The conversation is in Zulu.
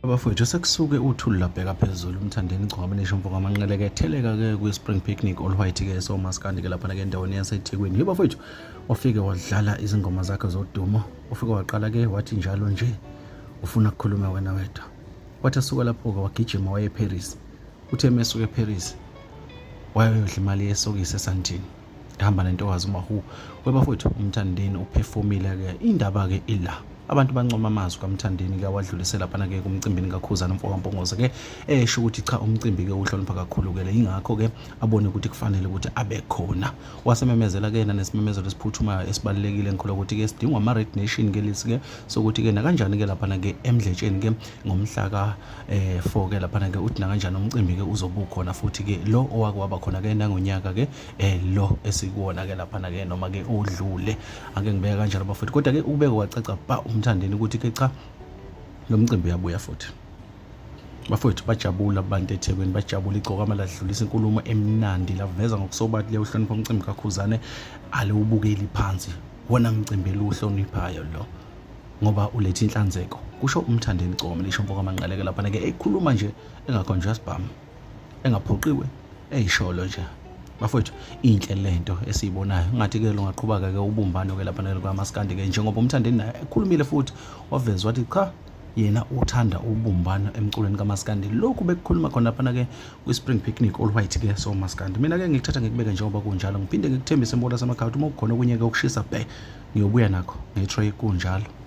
Abafowethu sekusuke uthuli labheka phezulu uMthandeni Gcwabe nisho mfo kaManqele ke theleka ke kwi-Spring Picnic All White ke somaskandi ke laphana ke endaweni yaseThekwini. Yebo bafowethu wafike wadlala izingoma zakhe zodumo. Ufike waqala ke wathi njalo nje ufuna ukukhuluma wena wedwa. Wathi esuka lapho ke wagijima waye eParis. Uthe mesuka eParis wayodla imali yesokisi eSandton. Ehamba nentokazi uMahu. Webafowethu uMthandeni uphefumile ke indaba ke ila. Abantu bancoma amazwi kaMthandeni ke awadlulisela laphana ke kumcimbini kaKhuzani umfo kaMpongose ke esho ukuthi cha umcimbi ke uhlonipha kakhulu ke le ingakho ke abone ukuthi kufanele ukuthi abe khona. Wasememezela ke yena nesimemezelo esiphuthumayo esibalulekile ngikholwa ukuthi ke sidingwa ama Red Nation ke lesi ke sokuthi ke nakanjani ke laphana ke emdletsheni ke ngomhla ka 4 ke laphana ke uthi nakanjani umcimbi ke uzobe ukhona futhi ke lo owake waba khona ke nangonyaka ke lo esikuwona ke laphana ke noma ke odlule ake ngibeka kanjalo bafowethu kodwa ke ukubeka kwacaca ba uMthandeni ukuthi ke cha lo mcimbi uyabuya futhi bafowethu bajabula abantu eThekwini bajabula igcokama ladlulisa inkulumo emnandi laveza ngokusobala liyawuhlonipha umcimbi kaKhuzane aliwubukeli phansi wona mcimbi eliwuhloniphayo lo ngoba uletha inhlanzeko kusho uMthandeni Gcokama lisho mfoka Manqeleke laphana ke ekhuluma nje engakhonjwa sibhamu engaphoqiwe eyisholo nje bafowethu inhle lento esiyibonayo ngathi ke lungaqhubaka ke ubumbano ke lapha kwamaskandi ke njengoba uMthandeni naye ekhulumile futhi wavezwa wathi cha yena uthanda ubumbano emculweni kamaskandi lokhu bekukhuluma khona laphana ke kwi-Spring Picnic All White ke so maskandi mina ke ngikuthatha ngikubeke njengoba kunjalo ngiphinde ngikuthembise imbola samakhaya uma kukhona okunye ke okushisa bhe ngiyobuya nakho nge-tray kunjalo.